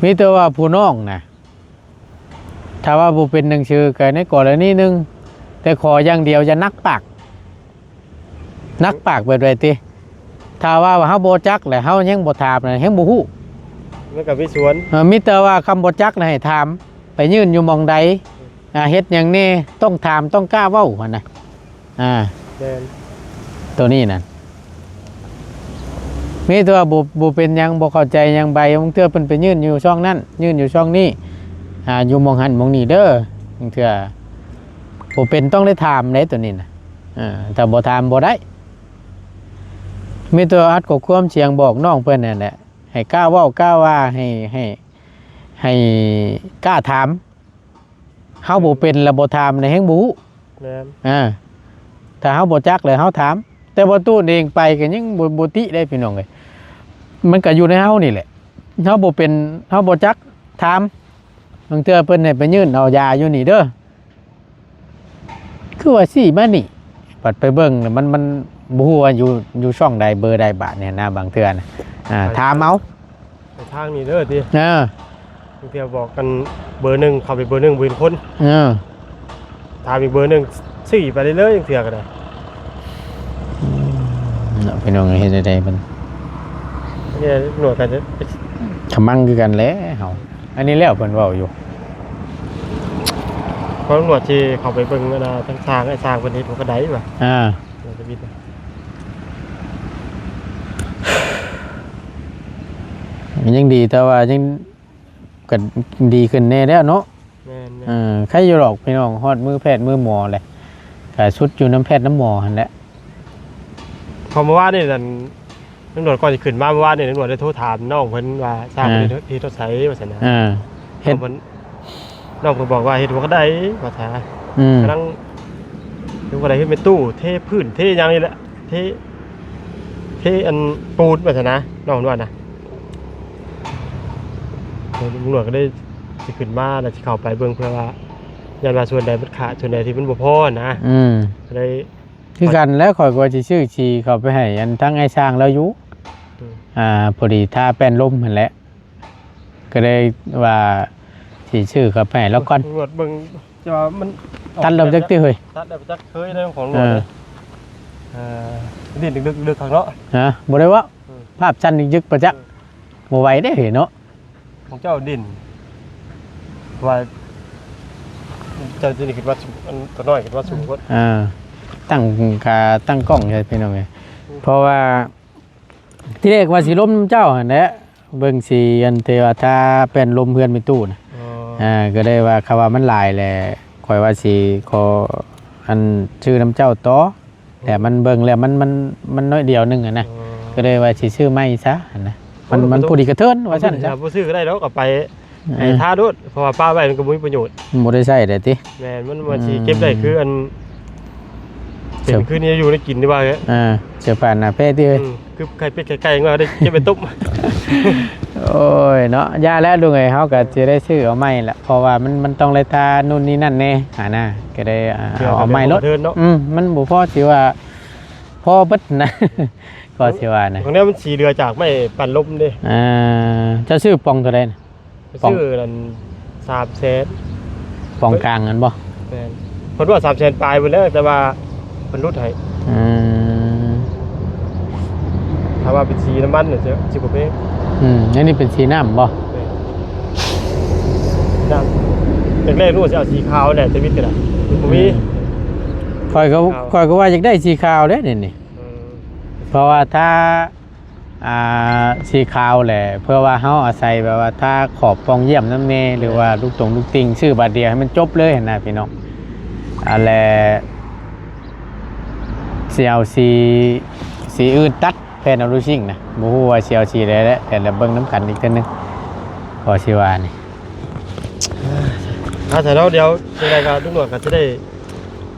ມີແຕ່ວ່າຜູ້ນ້ອງນະ ຖ້າວ່າບໍ່ເປັນໜັງສືກໍໃນກໍລະນີໜຶ່ງ ແຕ່ຂໍຢ່າງດຽວຢ່າໜັກປາກ. ໜັກປາກແບບໃດຕິ? ຖ້າວ່າເຮົາບໍ່ຈັກແລ້ວ ເຮົາຍັງບໍ່ຖາມນະ ແຮ່ງບໍ່ຮູ້ ມັນກໍມີສ່ວນ. ເອີ ມີແຕ່ວ່າຄຳບໍ່ຈັກນະໃຫ້ຖາມ ໄປຍື່ນຢູ່ໝ່ອງໃດ ອ່າ ເຮັດຫຍັງແດ່ ຕ້ອງຖາມ ຕ້ອງກ້າເວົ້າຫັ້ນນະ. ອ່າ ແມ່ນ ໂຕນີ້ນະ ມີແຕ່ວ່າບໍ່ ບໍ່ເປັນຫຍັງ ບໍ່ເຂົ້າໃຈຫຍັງ ໃບບາງເທື່ອເພິ່ນໄປຍື່ນຢູ່ຊ່ອງນັ້ນ ຍື່ນຢູ່ຊ່ອງນີ້ ອ່າ ຢູ່ໝ່ອງຫັ້ນໝ່ອງນີ້ເດີ ບາງເທື່ອບໍ່ເປັນຕ້ອງໄດ້ຖາມເດ້ໂຕນີ້ນະ. ເອີ ຖ້າບໍ່ຖາມບໍ່ໄດ້ ມີແຕ່ອັດຂໍ້ຄວາມສຽງບອກນ້ອງເພິ່ນນັ້ນແຫຼະ ໃຫ້ກ້າເວົ້າກ້າວ່າ ໃຫ້ ໃຫ້ ໃຫ້ກ້າຖາມ. ເຮົາບໍ່ເປັນລະບໍ່ຖາມນະແຮ່ງບໍ່ຮູ້. ແມ່ນ ອ່າ ຖ້າເຮົາບໍ່ຈັກແລ້ວເຮົາຖາມ ແຕ່ບໍ່ຕູ້ເອງໄປກໍຍັງບໍ່ ບໍ່ຕິໄດ້ພີ່ນ້ອງເອີຍ. ມັນກໍຢູ່ໃນເຮົານີ້ແຫຼະ ເຮົາບໍ່ເປັນ ເຮົາບໍ່ຈັກຖາມ. ບາງເທື່ອເພິ່ນໃຫ້ໄປຍື່ນເອົາຢາຢູ່ນີ້ເດີ ຄືວ່າຊີ້ມານີ້ ບັດໄປເບິ່ງແລ້ວມັນ ມັນບໍ່ຮູ້ວ່າຢູ່ ຢູ່ຊ່ອງໃດເບີໃດບາດນີ້ນະ. ບາງເທື່ອນະ ອ່າ ໄປ ຖາມເອົາ ໄປທາງນີ້ເດີຕິ ເອີ ບາງເທື່ອບອກກັນເບີໜຶ່ງ ເຂົ້າໄປເບີໜຶ່ງບໍ່ເຫັນຄົນ ເອີ ຖາມອີກເບີໜຶ່ງ ຊີ້ໄປເລື້ອຍໆ ບາງເທື່ອກໍໄດ້. ເນາະ ພີ່ນ້ອງເອີຍ ເຮັດແນວໃດມັນ ເອີຍ ໜວດກໍຈະ ຂະມັງຄືກັນແຫຼະເຮົາ. ອັນນີ້ແລ້ວເພິ່ນເວົ້າຢູ່ ເພາະໜວດຊິເຂົ້າໄປເບິ່ງ ອັນນ່າ ທາງຊ່າງ ອ້າຍຊ່າງເພິ່ນເຮັດຫົວກະໄດວ່າ ອ່າ ໜວດຈະບິດ ຍັງດີ ແຕ່ວ່າຍັງ ກໍດີຂຶ້ນແດ່ແລ້ວເນາະ. ແມ່ນໆ ເອີ ໃຄຢູ່ດອກພີ່ນ້ອງ ຮອດມືແພດມືໝໍແຫຼະ ກໍສຸດຢູ່ນຳແພດນຳໝໍຫັ້ນແຫຼະ. ເພາະເມື່ອວານນີ້ນັ້ນ ຕຳຫຼວດກ່ອນຊິຂຶ້ນມາ ເມື່ອວານນີ້ຕຳຫຼວດໄດ້ໂທຖາມນ້ອງເພິ່ນວ່າ ຊ່າງເພິ່ນເຮັດ ເຮັດຮອດໃສວ່າຊັ້ນນະ. ເອີ ເຮັດ ນ້ອງເພິ່ນ ນ້ອງເພິ່ນບອກວ່າເຮັດຫົວກະໄດວ່າຊະ. ອືມ ກຳລັງ ເຮັດຫົວກະໄດ ເຮັດແມ່ຕູ້ ເທພື້ນ ເທຫຍັງນີ້ແຫຼະ ເທ ເທອັນປູນວ່າຊັ້ນນະ ນ້ອງເພິ່ນວ່ານະ. ຕຳຫຼວດກໍເລີຍຊິຂຶ້ນມາ ແລ້ວຊິເຂົ້າໄປເບິ່ງ ເພື່ອວ່າຢ້ານວ່າສ່ວນໃດມັນຂາດ ສ່ວນໃດທີ່ມັນບໍ່ພໍນະ. ອືມ ກໍເລີຍ ຄືກັນແຫຼະ ຂ້ອຍກໍວ່າຊິຊື້ສີເຂົ້າໄປໃຫ້ອັນທາງອ້າຍຊ່າງລາວຢູ່. ອືມ ອ່າ ພໍດີທາແປ້ນລົມຫັ້ນແຫຼະ ກໍເລີຍວ່າຊິຊື້ເຂົ້າໄປໃຫ້ລາວກ່ອນ. ຕຳຫຼວດເບິ່ງ ແຕ່ວ່າມັນ ຕັດແລ້ວຈັກຕິເຮີ້ຍ ຕັດແລ້ວຈັກເຄີຍໃນຂອງຫຼວງເດ້. ເອີ ດິນເລິກໆ ເລິກຄັກເນາະ. ຮະ ບໍ່ໄດ້ເວົ້າ ອືມ ພາບສັ້ນຍຶກໆ ປະຈັກ ເອີ ບໍ່ໄຫວເດ້ເຮີ້ຍເນາະ. ຂອງເຈົ້າດິນ ວ່າເຈົ້າຈະນີ້ຄິດວ່າສູງ ອັນຕົວນ້ອຍຄິດວ່າສູງໂພດ. ເອີ ຕັ້ງຂາຕັ້ງກ້ອງໃສ່ພີ່ນ້ອງເອີຍ ອືມ ເພາະວ່າ ທີແລກວ່າຊິລົມນຳເຈົ້າຫັ້ນແຫຼະ ເບິ່ງຊິອັນເທວາທາແປ້ນລົມເຮືອນແມ່ຕູ້ນະ. ອໍ ອ່າ ກໍໄດ້ວ່າ ຄຳວ່າມັນຫຼາຍແຫຼະ ຂ້ອຍວ່າຊິຂໍອັນຊື້ນຳເຈົ້າຕໍ່ ແຕ່ມັນເບິ່ງແລ້ວມັນ ມັນ ມັນໜ້ອຍດຽວໜຶ່ງຫັ້ນນະ. ອໍ ກໍເລີຍວ່າຊິຊື້ໃໝ່ຊະຫັ້ນນະ ມັນ ມັນຜູ້ດີກະເທີນວ່າຊັ້ນຊະ. ບໍ່ຊື້ກໍໄດ້ດອກ ເອົາໄປ ເອີ ໃຫ້ທາໂລດ ເພາະວ່າປະໄວ້ມັນກໍບໍ່ມີປະໂຫຍດ ບໍ່ໄດ້ໃຊ້ໄດ້ຕິ. ແມ່ນ ມັນວ່າຊິເກັບໄດ້ ອືມ ຄືອັນ ເປັນຄືແນວຢູ່ແນວກິນທີ່ວ່າ ອ່າ ເສືອຜ່ານໜ້າແພຕິເອີຍ. ອືມ ຄືໄຂ່ເປັດໄຂ່ໄກ່ວ່າໄດ້ເກັບໄປຕົ້ມ. ໂອ້ຍເນາະ ຢ່າແລ້ວລຸງເອີຍ ເຮົາກໍ ເອີ ຊິໄດ້ຊື້ເອົາໃໝ່ລະ ເພາະວ່າມັນ ມັນຕ້ອງໄດ້ທານູ່ນນີ້ນັ້ນແດ່ຫັ້ນນະ ກໍໄດ້ ອ່າ ເອົາໃໝ່ໂລດ. ອືມ ມັນບໍ່ພໍຊິວ່າພໍເບິດນະ ກໍຊິວ່ານະ ຂອງແນວມັນສີເຫຼືອຈາກໄມ້ປັ່ນລົມເດ້. ອ່າ ເຈົ້າຊື້ປ໋ອງເທົ່າໃດນະ? ປ໋ອງ ຊື້ນັ້ນສາມແສນ ປ໋ອງກາງນັ້ນບໍ່? ແມ່ນ ເພິ່ນວ່າສາມແສນປາຍພຸ້ນແຫຼະ ແຕ່ວ່າເພິ່ນຫຼຸດໃຫ້. ອືມ ຖ້າວ່າເປັນສີນ້ຳມັນນະ ຊິ ຊິບໍ່ແພງ. ອືມ ອັນນີ້ເປັນສີນ້ຳບໍ່? ແມ່ນ ນ້ຳ ແລກໆ ຮູ້ວ່າຊິເອົາສີຂາວແຫຼະ ແຕ່ວິດກໍໄດ້ມັນບໍ່ມີ. ອືມ ຂ້ອຍກໍ ຂ້ອຍກໍວ່າຢາກໄດ້ສີຂາວເດ້ນີ້ ເອີ ເພາະວ່າຖ້າ ອ່າ ສີຂາວແຫຼະ ເພື່ອວ່າເຮົາອາໄສແບບວ່າທາຂອບປ່ອງຢ້ຽມນຳແດ່ ຫຼືວ່າລູກຕົງລູກຕິ່ງ ຊື້ບາດດຽວໃຫ້ມັນຈົບເລີຍຫັ້ນນະພີ່ນ້ອງ. ອັນແລະ ຊິເອົາສີ ສີອື່ນຕັດແຜ່ນອາລູຊິງນະ ບໍ່ຮູ້ວ່າຊິເອົາສີໃດແຫຼະ ແຕ່ລະເບິ່ງນຳກັນອີກເທື່ອໜຶ່ງ ກໍຊິວ່ານີ້. ອ່າ ຖ້າຊັ້ນເນາະ ດຽວຈັ່ງໃດກໍລຸງໜວດກໍຊິໄດ້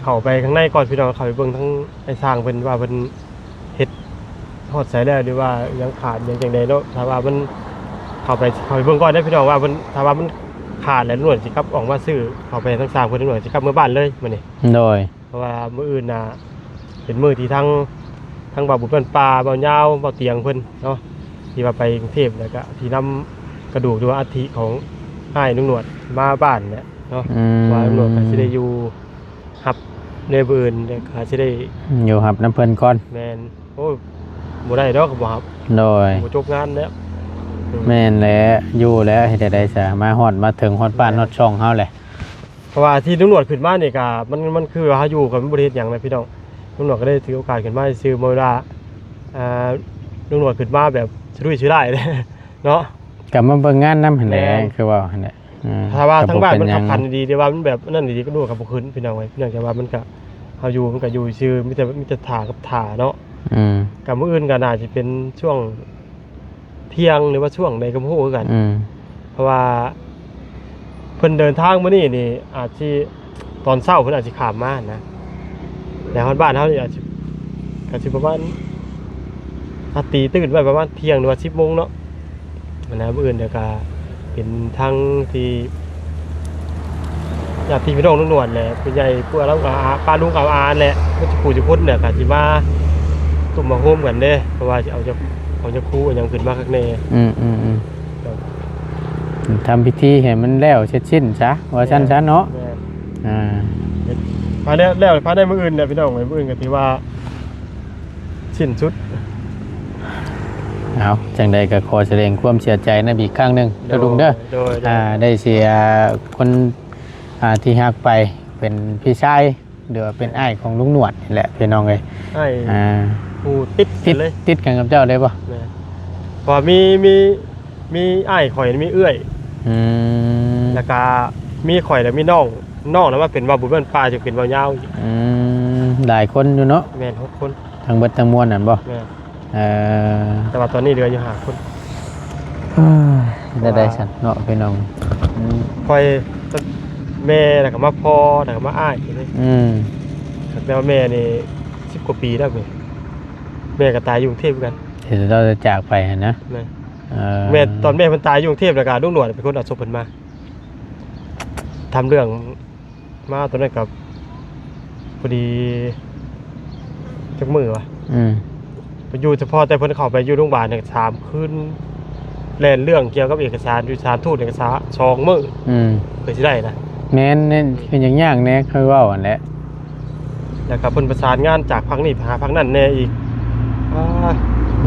ເຂົ້າໄປຂ້າງໃນກ່ອນ ພີ່ນ້ອງ ເຂົ້າໄປເບິ່ງທາງ ໃຫ້ຊ່າງເພິ່ນວ່າເພິ່ນເຮັດຮອດໃສແລ້ວ ຫຼືວ່າຍັງຂາດຫຍັງຈັ່ງໃດເນາະ. ຖ້າວ່າມັນເຂົ້າໄປ ເຂົ້າໄປເບິ່ງກ່ອນເດີພີ່ນ້ອງ ວ່າເພິ່ນ ຖ້າວ່າມັນຂາດແລ້ວ ໜ່ວຍຊິກັບອອກມາຊື້ເຂົ້າໄປທາງຊ່າງເພິ່ນ ໜ່ວຍຊິກັບເມືອບ້ານເລີຍມື້ນີ້. ໂດຍ ເພາະວ່າມື້ອື່ນນະ ເປັນມື້ທີ່ທາງ ທາງບ່າວບຸນບ້ານປ່າ ບ່າວຍາວ ບ່າວຕຽງເພິ່ນເນາະ ທີ່ວ່າໄປກຸງເທບ ແລ້ວກະທີ່ນຳກະດູກ ຫຼືວ່າອັດຖິຂອງອ້າຍລຸງໜວດມາບ້ານແຫຼະເນາະ. ອືມ ວ່າລຸງໜວດກໍຊິໄດ້ຢູ່ ຮັບໃນມື້ອື່ນ ແລ້ວກໍຊິໄດ້ຢູ່ຮັບນຳເພິ່ນກ່ອນ. ແມ່ນ ໂອ້ຍ ບໍ່ໄດ້ດອກ ບໍ່ຮັບ. ໂດຍ ບໍ່ຈົບງານແລ້ວ. ອືມ ແມ່ນແຫຼະ ຢູ່ແລ້ວ ເຮັດແນວໃດຊະ ມາຮອດມາເຖິງຮອດບ້ານ ແມ່ນ ຮອດຊ່ອງເຮົາແຫຼະ. ເພາະວ່າທີ່ລຸງໜວດຂຶ້ນມານີ້ກໍ ມັນ ມັນຄືວ່າເຮົາຢູ່ກໍມັນບໍ່ໄດ້ເຮັດຫຍັງນະພີ່ນ້ອງ. ລຸງໜວດກໍໄດ້ຖືໂອກາດຂຶ້ນມາຊື່ ບໍ່ເວລາ ອ່າ ລຸງໜວດຂຶ້ນມາແບບສະດຸ້ຍສະດ້າຍເນາະ ກໍມາເບິ່ງງານນຳຫັ້ນແຫຼະ. ແມ່ນ ຄືເວົ້າຫັ້ນແຫຼະ. ອືມ ຖ້າວ່າທາງບ້ານມັນຂັບຂັນດີ ແຕ່ວ່າມັນແບບນັ້ນດີ ກໍລູກກໍບໍ່ຂຶ້ນພີ່ນ້ອງເອີຍ. ເນື່ອງຈາກວ່າມັນກະ ເຮົາຢູ່ ມັນກະຢູ່ຊື່ ມີແຕ່ ມີແຕ່ຖ້າກັບຖ້າເນາະ. ອືມ ກະມື້ອື່ນກໍໜ້າຊິເປັນຊ່ວງທ່ຽງ ຫຼືວ່າຊ່ວງໃດກໍບໍ່ຮູ້ຄືກັນ. ອືມ ເພາະວ່າເພິ່ນເດີນທາງມື້ນີ້ນີ້ ອາດຊິ ຕອນເຊົ້າເພິ່ນອາດຊິຂ້າມມານະ ແຕ່ຮອດບ້ານເຮົານີ້ອາດຊິ ກໍຊິປະມານ ຖ້າຕີຕື່ນໄວ້ປະມານທ່ຽງ ຫຼືວ່າສິບໂມງເນາະ. ອັນນັ້ນ ມື້ອື່ນເດີກະເປັນທາງທີ່ຍາດພີ່ນ້ອງລຸງໜວດແຫຼະ ຜູ້ໃຫຍ່ ຜູ້ອາ ອາ ປ້າລຸງອາ ອາແຫຼະ ເບິດທຸກຜູ້ທຸກຄົນແຫຼະ ກະຊິມາຕຸ້ມມາໂຮມກັນເດ້ ເພາະວ່າຊິເອົາຈາກ ເອົາຈາກຄູເອົາຫຍັງຂຶ້ນມາຄັກແນ່. ອືມໆໆ ທຳພິທີໃຫ້ມັນແລ້ວເສັດສິ້ນຊະ ວ່າຊັ້ນຊະເນາະ. ແມ່ນ ອ່າ ພາຍໃນ ແລ້ວພາຍໃນມື້ອື່ນແຫຼະພີ່ນ້ອງເອີຍ. ມື້ອື່ນກໍຖືວ່າສິ້ນສຸດ ເອົາ ຈັ່ງໃດກໍຂໍສະແດງຄວາມເສຍໃຈນຳອີກຄັ້ງໜຶ່ງເດີລຸງເດີ. ໂດຍ ໂດຍ ອ່າ ໄດ້ເສຍຄົນ ອ່າ ທີ່ຮັກໄປ ເປັນພີ່ຊາຍ ຫຼືວ່າເປັນອ້າຍຂອງລຸງໜວດນີ້ແຫຼະ ພີ່ນ້ອງເອີຍ. ອ້າຍ ອ່າ ຜູ້ຕິດ ຕິດ ເລີຍ ຕິດກັນກັບເຈົ້າເລີຍບໍ່? ແມ່ນ ເພາະວ່າມີ ມີ ມີອ້າຍຂ້ອຍ ມີເອື້ອຍ ອືມ ແລ້ວກະມີຂ້ອຍ ແລ້ວມີນ້ອງ ນ້ອງນະມາເປັນເວົ້າບຸນບ້ານປ່າ ຈຶ່ງເປັນເວົ້າຍາວອີກ. ອືມ ຫຼາຍຄົນຢູ່ເນາະ. ແມ່ນ ຫົກຄົນ ທັງເບິດທັງມວນນັ້ນບໍ່? ແມ່ນ. ເອີ ແຕ່ວ່າຕອນນີ້ເຫຼືອຢູ່ຫ້າຄົນ. ເອີ ເຮັດແນວໃດຊັ້ນເນາະ ພີ່ນ້ອງ? ອືມ ຂ້ອຍ ແມ່ ແລ້ວກໍມາພໍ່ ແລ້ວກໍມາອ້າຍເດ້. ອືມ ແຕ່ວ່າແມ່ນີ້ສິບກວ່າປີແລ້ວ ແມ່ ແມ່ກໍຕາຍຢູ່ກຸງເທບຄືກັນ ທີ່ເຈົ້າຈາກໄປຫັ້ນນະ. ແມ່ນ. ເອີ ແມ່ ຕອນແມ່ເພິ່ນຕາຍຢູ່ກຸງເທບ ແລ້ວກໍລຸງໜວດເປັນຄົນເອົາສົບເພິ່ນມາ. ທຳເລື່ອງມາຕອນນັ້ນກໍພໍດີ ຈັກມື້ວະ? ອືມ ໄປຢູ່ ສະເພາະແຕ່ເພິ່ນເຂົ້າໄປຢູ່ໂຮງບານນີ້ສາມຄືນ ແລ່ນເລື່ອງກ່ຽວກັບເອກະສານຢູ່ສະຖານທູດນີ້ກໍສາມ ສອງມື້. ອືມ ເພື່ອຊິໄດ້ນະ. ແມ່ນ ແມ່ນ ຄືຫຍັງຍາກແດ່ ຄືເວົ້າຫັ້ນແຫຼະ. ແລ້ວກໍເພິ່ນປະສານງານຈາກພັກນີ້ໄປຫາພັກນັ້ນແດ່ອີກ. ອ່າ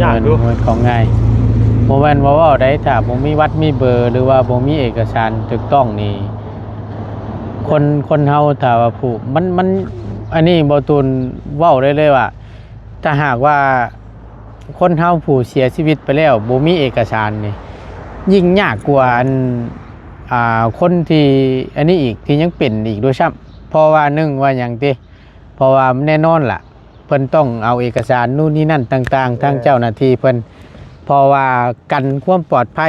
ຍາກຢູ່. ບໍ່ແມ່ນຂອງງ່າຍ. ບໍ່ແມ່ນວ່າເວົ້າໄດ້ ຖ້າບໍ່ມີວັດມີເບີ ຫຼືວ່າບໍ່ມີເອກະສານຖືກຕ້ອງນີ້ ຄົນ ຄົນເຮົາຖ້າວ່າຜູ້ ມັນ ມັນ ອັນນີ້ບໍ່ຕູນເວົ້າໄດ້ເລີຍວ່າ ຖ້າຫາກວ່າຄົນເຮົາຜູ້ເສຍຊີວິດໄປແລ້ວ ບໍ່ມີເອກະສານນີ້ ຍິ່ງຍາກກວ່າອັນ ອ່າ ຄົນທີ່ອັນນີ້ອີກ ທີ່ຍັງເປັນອີກດ້ວຍຊ້ຳ. ເພາະວ່າໜຶ່ງວ່າຫຍັງຕິ ເພາະວ່າແນ່ນອນລະ ເພິ່ນຕ້ອງເອົາເອກະສານນູ່ນນີ້ນັ້ນຕ່າງໆ ທາງເຈົ້າໜ້າທີ່ເພິ່ນ ເພາະວ່າກັນຄວາມປອດໄພ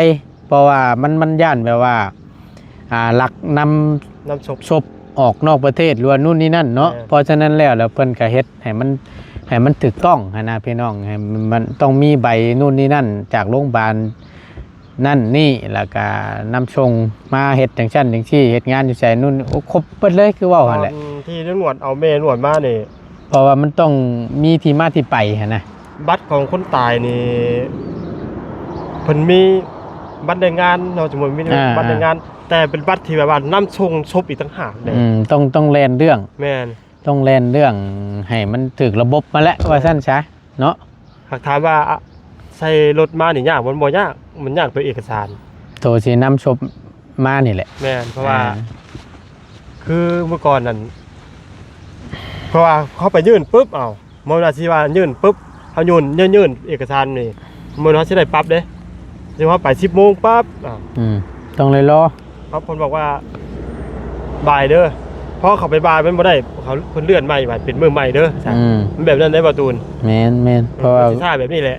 ເພາະວ່າມັນ ມັນຢ້ານແບບວ່າ ອ່າ ລັກນຳ ນຳສົບ ສົບອອກນອກປະເທດ ຫຼືວ່ານູ່ນນີ້ນັ້ນເນາະ. ເອີ ເພາະສະນັ້ນແລ້ວ ແລ້ວເພິ່ນກໍເຮັດໃຫ້ມັນ ໃຫ້ມັນຖືກຕ້ອງຫັ້ນນະ ພີ່ນ້ອງ ໃຫ້ມັນ ມັນຕ້ອງມີໃບນູ່ນນີ້ນັ້ນຈາກໂຮງບານ ນັ້ນນີ້ ແລ້ວກະນຳສົ່ງມາເຮັດຈັ່ງຊັ້ນຈັ່ງຊີ້ ເຮັດງານຢູ່ໃສ ນູ່ນ ໂອ້ ຄົບເບິດເລີຍ ຄືເວົ້າຫັ້ນແຫຼະ. ຕອນທີ່ລຸງໜວດເອົາແມ່ໜວດມານີ້ ເພາະວ່າມັນຕ້ອງມີທີ່ມາທີ່ໄປຫັ້ນນະ. ບັດຂອງຄົນຕາຍນີ້ ເພິ່ນມີບັດແຮງງານເນາະ ສົມມຸດມີ ອ່າ ບັດແຮງງານ ແຕ່ເປັນບັດທີ່ແບບວ່ານຳສົ່ງສົບອີກຕ່າງຫາກເດ້. ອືມ ຕ້ອງ ຕ້ອງແລ່ນເລື່ອງ. ແມ່ນ ຕ້ອງແລ່ນເລື່ອງໃຫ້ມັນຖືກລະບົບມາແຫຼະ ວ່າຊັ້ນຊະເນາະ. ຫາກຖາມວ່າ ອະ ໃສ່ລົດມານີ້ຍາກບໍ່? ມັນບໍ່ຍາກ ມັນຍາກໂຕເອກະສານ ໂຕຊິນຳສົບມານີ້ແຫຼະ. ແມ່ນ ເພາະວ່າ ອ່າ ຄືເມື່ອກ່ອນນັ້ນ ເພາະວ່າເຮົາໄປຍື່ນປຶບ ເອົ້າ ບໍ່ແມ່ນວ່າຊິວ່າຍື່ນປຶບ ເຮົາຍື່ນ ຍື່ນເອກະສານນີ້ ບໍ່ແມ່ນວ່າຊິໄດ້ປັບເດ້. ຊິວ່າໄປສິບໂມງປັບ ອືມ ຕ້ອງໄດ້ລໍ ເຂົາເພິ່ນບອກວ່າບ່າຍເດີ ພໍເຂົ້າໄປບ່າຍມັນບໍ່ໄດ້ ເຂົາເພິ່ນເລື່ອນໃໝ່ ບາດເປັນມື້ໃໝ່ເດີ. ອືມ ມັນແບບນັ້ນໄດ໋ ບໍ່ຕູນ. ແມ່ນໆ ເພາະວ່າ ເອີ ຊິຊ້າແບບນີ້ແຫຼະ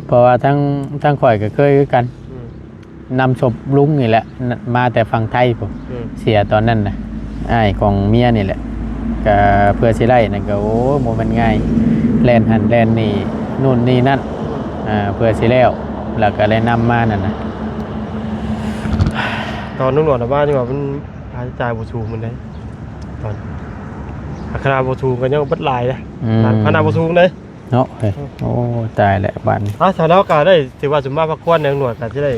ເພາະວ່າທາງ ທາງຂ້ອຍກໍເຄີຍຄືກັນ ອືມ ນຳສົບລຸງນີ້ແຫຼະ ນ- ມາແຕ່ຝັ່ງໄທພຸ້ນ. ອືມ ເສຍຕອນນັ້ນນະ ອ້າຍຂອງເມຍນີ້ແຫຼະ ກໍເພື່ອຊິໄດ້ນັ້ນກໍ ໂອ້ຍ ບໍ່ແມ່ນງ່າຍ ແລ່ນຫັ້ນແລ່ນນີ້ ນູ່ນນີ້ນັ້ນ ອ່າ ເພື່ອຊິແລ້ວ ແລ້ວກໍໄດ້ນຳມານັ້ນນະ. ຕອນລຸງໜວດອອກມານີ້ວ່າມັນຄ່າໃຊ້ຈ່າຍບໍ່ສູງປານໃດ ຕອນ ຂະໜາດບໍ່ສູງກໍຍັງເບິດຫຼາຍເດ້. ອືມ ຂະໜາດບໍ່ສູງເດ້. ເນາະ ໂອ້ ຕາຍແລ້ວບາດນີ້. ອ່າ ສາວເນາະ ກໍໄດ້ ຖືວ່າສຸມມາພັກຄວນ ແນວໜວດກໍຊິໄດ້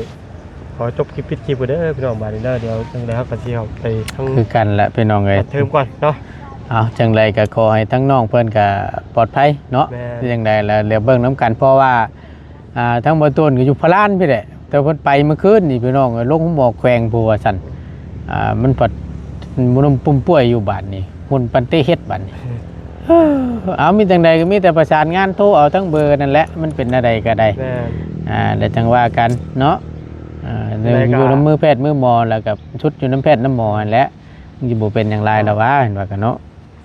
ຂໍຈົບຄລິບ ປິດຄລິບກ່ອນເດີພີ່ນ້ອງ ບາດນີ້ເດີ. ດຽວຈັ່ງໃດເຮົາກໍຊິເຂົ້າໄປທາງ ຄືກັນແຫຼະພີ່ນ້ອງເອີຍ ເທີມກ່ອນເນາະ. ເອົາ ຈັ່ງໃດກໍຂໍໃຫ້ທັງນ້ອງເພິ່ນກໍປອດໄພເນາະ. ແມ່ນ ຈັ່ງໃດແລ້ວ ດຽວເບິ່ງນຳກັນ ເພາະວ່າ ອ່າ ທາງບໍ່ຕູນກໍຢູ່ພະລານພີ້ແຫຼະ ແຕ່ເພິ່ນໄປມື້ຄືນນີ້ພີ່ນ້ອງເອີຍ ລົງໂຮງໝໍແຂວງພຸ້ນວ່າຊັ້ນ. ອ່າ ມັນພັດ ໝຸ່ມປຸ້ມປ່ວຍຢູ່ບາດນີ້ ຫຸ່ນປັນເຕເຮັດບາດນີ້. ເອີ ເອົາ ມີຈັ່ງໃດກໍມີແຕ່ປະສານງານໂທເອົາທາງເບີນັ້ນແຫຼະ ມັນເປັນແນວໃດກໍໄດ້. ແມ່ນ ອ່າ ແລ້ວຈັ່ງວ່າກັນເນາະ. ອ່າ ແລ້ວກໍຢູ່ນຳມືແພດມືໝໍ ແລ້ວກໍຊຸດຢູ່ນຳແພດນຳໝໍຫັ້ນແຫຼະ ມັນຊິບໍ່ເປັນຫຍັງຫຼາຍດອກຫວາ ເຫັນວ່າກັນເນາະ.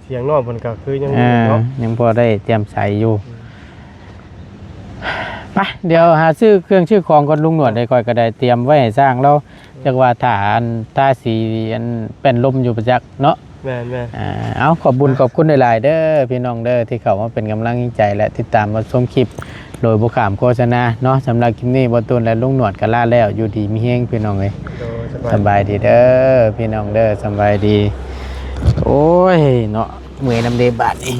ສຽງນ້ອງເພິ່ນກໍຄືຍັງ ອ່າ ເນາະ ຍັງພໍໄດ້ແຈ່ມໃສຢູ່. ອືມ ໄປ ດຽວຫາຊື້ເຄື່ອງຊື້ຂອງກ່ອນ ລຸງໜວດເດ້ ຂ້ອຍກໍໄດ້ຕຽມໄວ້ໃຫ້ຊ່າງລາວ ຈັກວ່າຖ້າອັນ ທາສີອັນແປ້ນລົມຢູ່ປະຈັກເນາະ. ແມ່ນໆ ອ່າ ເອົາ ຂອບບຸນຂອບຄຸນຫຼາຍໆເດີພີ່ນ້ອງເດີ ທີ່ເຂົ້າມາເປັນກຳລັງໃຈ ແລະ ຕິດຕາມຮັບຊົມຄລິບໂດຍບໍ່ຂ້າມໂຄສະນາເນາະ. ສຳລັບຄລິບນີ້ ບໍ່ຕູນ ແລະ ລຸງໜວດກໍລາແລ້ວ ຢູ່ດີມີແຮງພີ່ນ້ອງເອີຍ. ໂດຍ ສະບາຍ ສະບາຍດີເດີພີ່ນ້ອງເດີ ສະບາຍດີ. ໂອ້ຍເນາະ ເມື່ອຍນຳເດບາດນີ້.